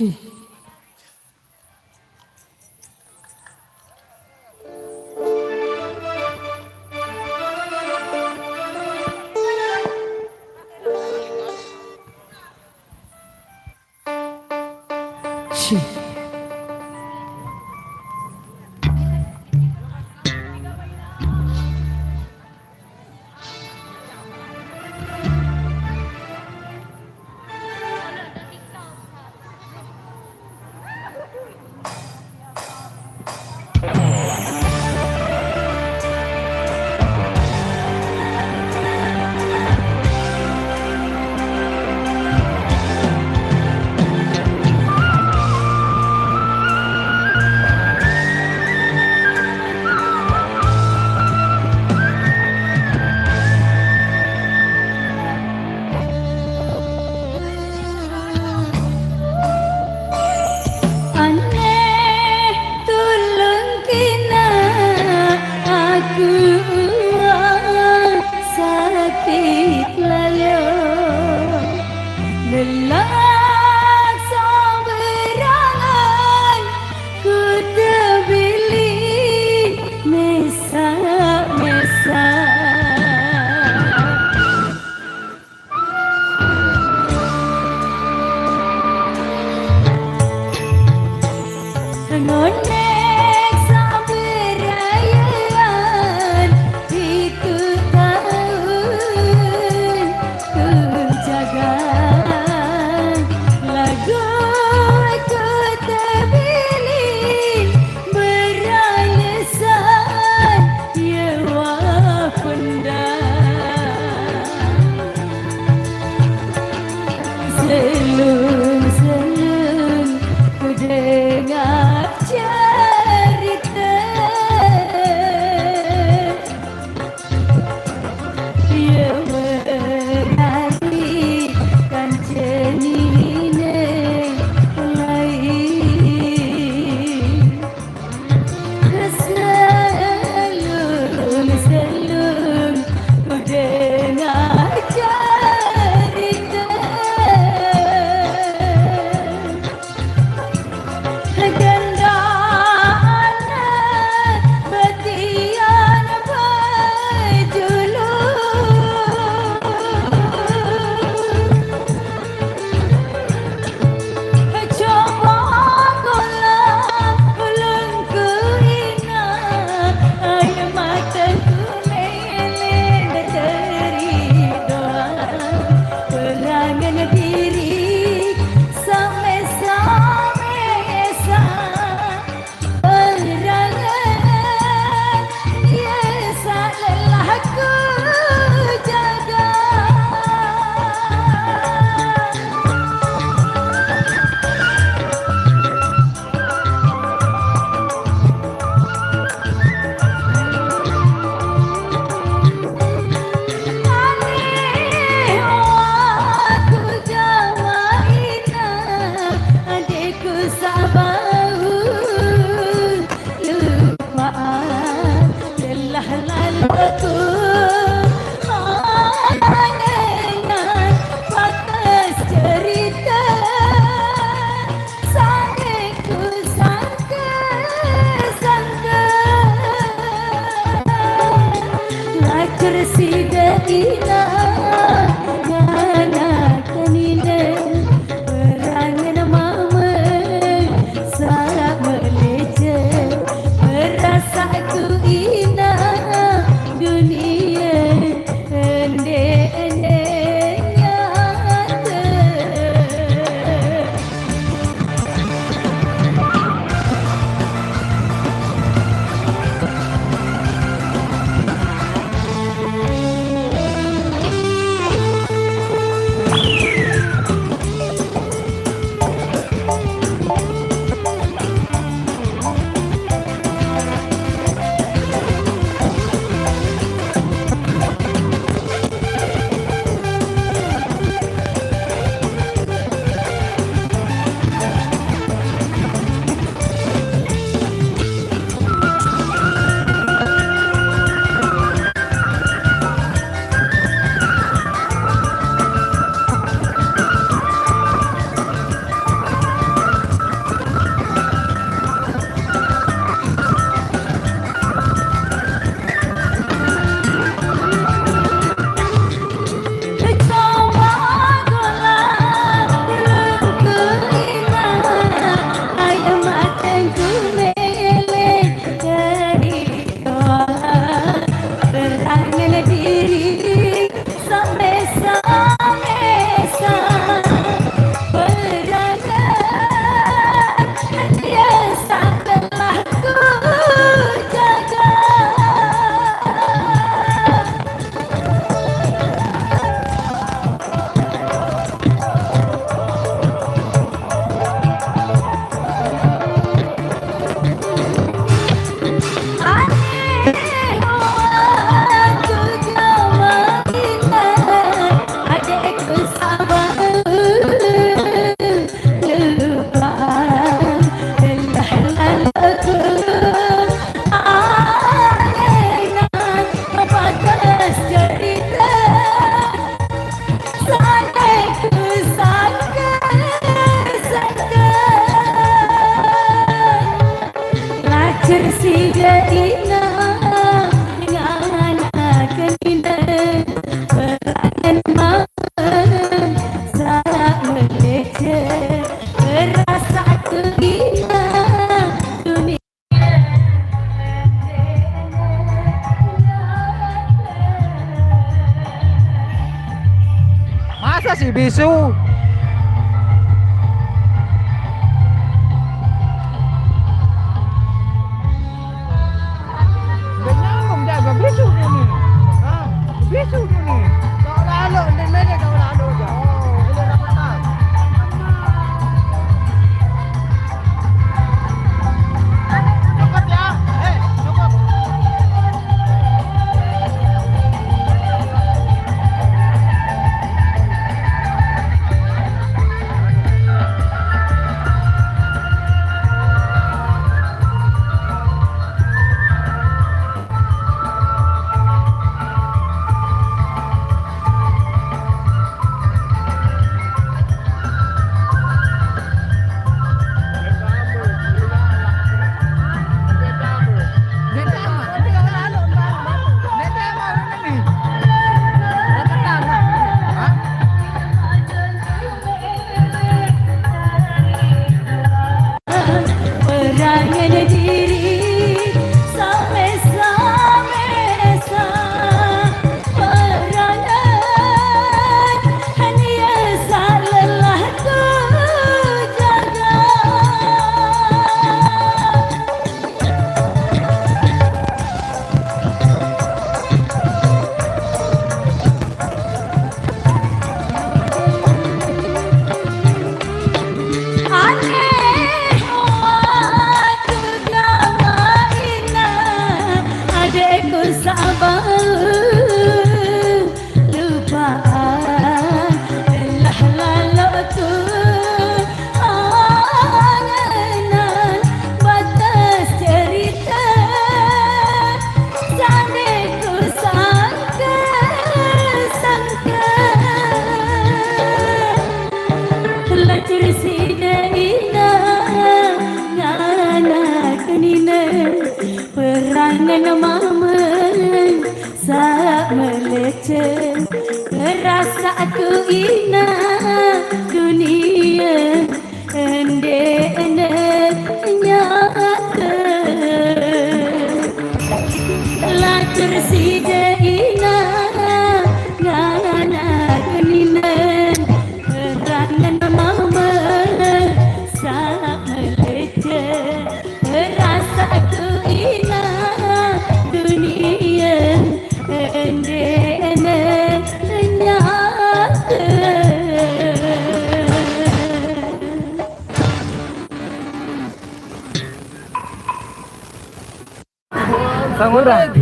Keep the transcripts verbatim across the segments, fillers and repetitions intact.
Aneh tulung kina aku sakit lalu. Lelak saberangan ku terbili mesak-mesak. Ngonek saberayan itu tahun ku jaga lagu ku terpilih beralasan Yewa pendam. Selung-selung ku dengar cerita. Yewa hari kan cenine lain. Selung-selung ku dengar cerita. Gendana betian bejulu. Coba kula ulun ku ina, air mata ku melin dari doa. Perangan diri samesa-mesa. Perangan ya salelah ku jaga. Aneh aku jawa ina, adikku sabau. Lupaan telah lalu aku. Aneh-aneh patas cerita. Sangku sangka-sangka. Lakar sida ina ngana kanina. Perangan mama sa meleja. Perasaku ina dunia. Ende-ende nyata. Si bisu. Dia nyambung jaga bisu dia ni. Ha? Bisu dia ni. Tak ada alok, dia mana tak ada alok je. Oh, boleh dah petang. Cukup ya. Eh, cukup. Perangan diri samesa-mesa, perangan hanya salelah ku jaga. Aneh, oh, aku gama ina, adekku sabar lupaan, telah lalu tu angan-angan batas cerita. Sane ku sangka-sangka, lacur sida ina ngana kenina, perangan mama sak melece, rasa aku ina dunia. Ende-ende nyata. Lacur sida ina ngana kenina, rangan mama sak melece. Rasa ku ina dunia ende-ende nyata. Kurang.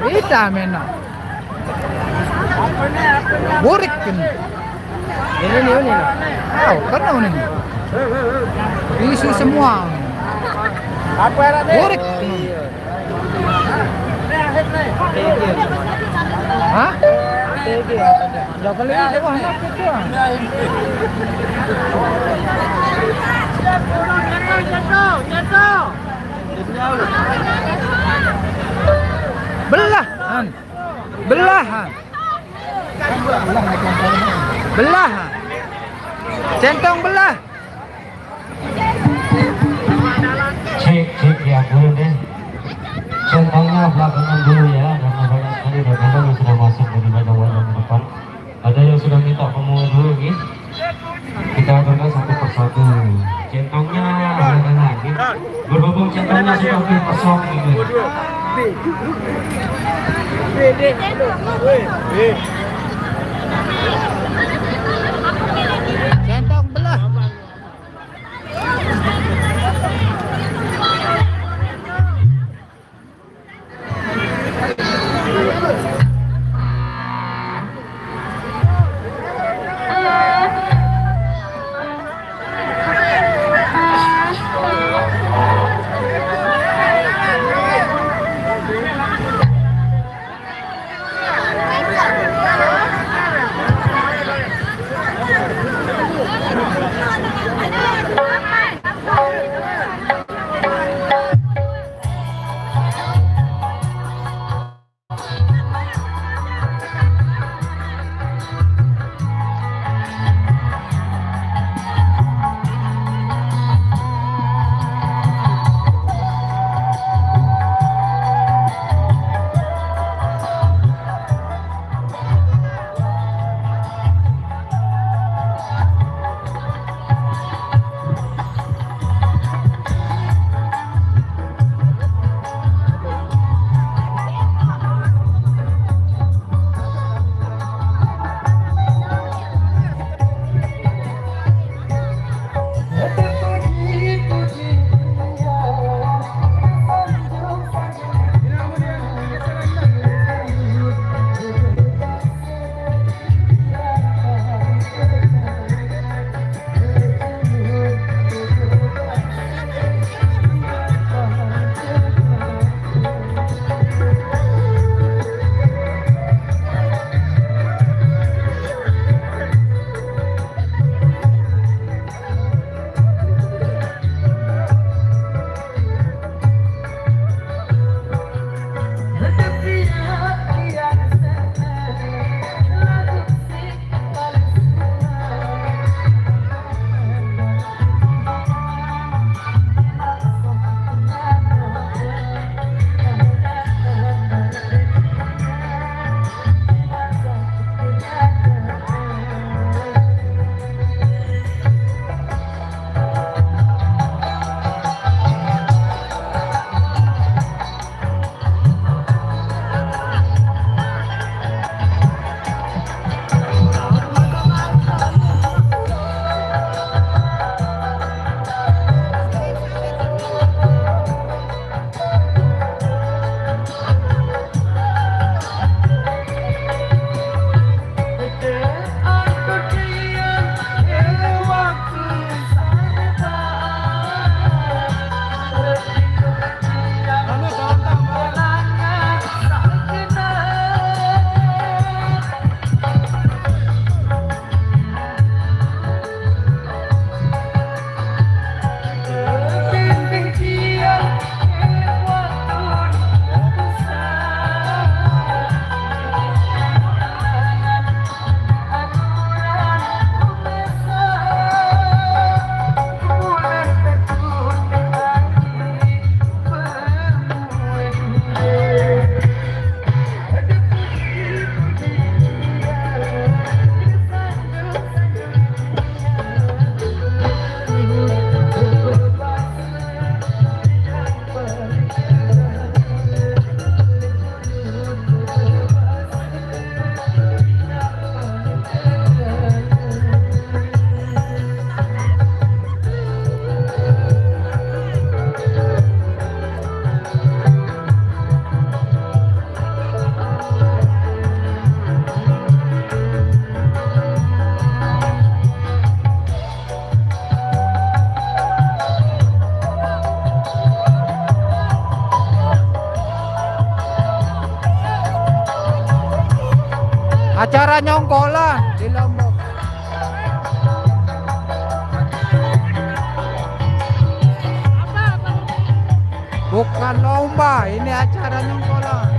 Ita mena. Burik kan. Ini ni, ini ni. Tahu kan ni. Isi semua. Apa arah ni? Burik. Hah? Dah kali ni, wah, nak tu. Belah, Han. Belah, Han. Belah, Han. Centong belah. Cek, cek, ya, boleh deh. Centongnya belakangan dulu ya, karena banyak sekali dagangan yang sudah masuk dari dagangan depan. Ada yang sudah minta pemula dulu, nggih. Kita aturkan satu persatu. Centongnya belakangan, nggih. Berhubung centongnya sudah dipesong, nggih. Centong belah. Acara nyongkolan di Lombok. Bukan lomba, ini acara nyongkolan.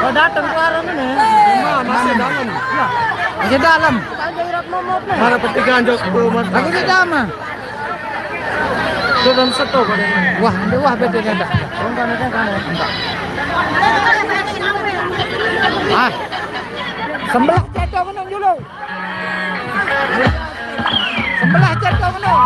Oh, datang ke warung ini. Masih dalam. Iya. Masih dalam. Mana petikan jok belum. Aku sudah mah. Sudah seto pada ini. Wah, ini wah bedanya dah. Enggak, enggak, enggak, enggak. Ah. Sebelah jatuh menang dulu. Sebelah jatuh menang.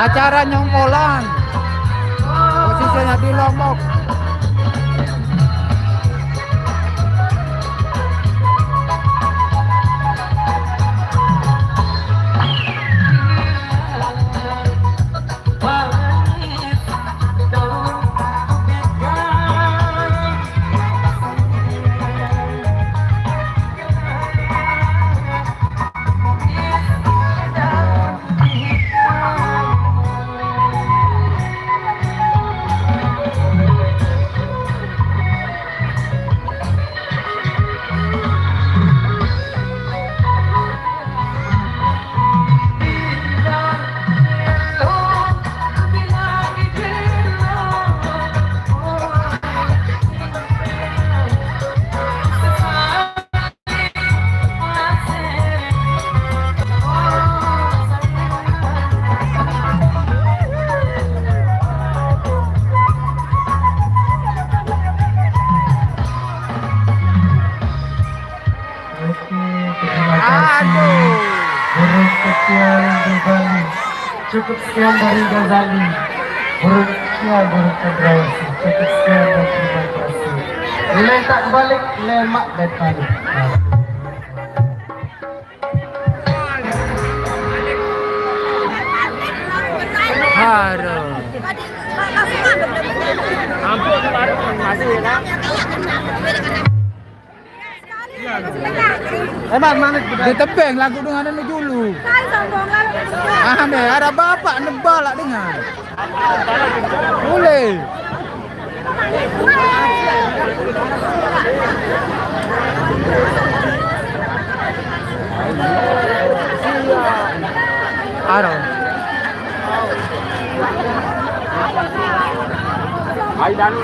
Acara nyongkolan. Posisinya di Lombok. Oke, terima kasih. Burung kecil di Bali. Cukup sekian dari Ghazali. Burung kecil, burung cendrawasih. Cukup sekian dan terima kasih. Nilai tak balik, lemak dan panik. Aduh. Ampun, masih ya, Kak? Emang mana ditebeng lagu dengan anu dulu. Aneh, ada bapak nebal lah dengan. Boleh. Aro. Hai, Danu.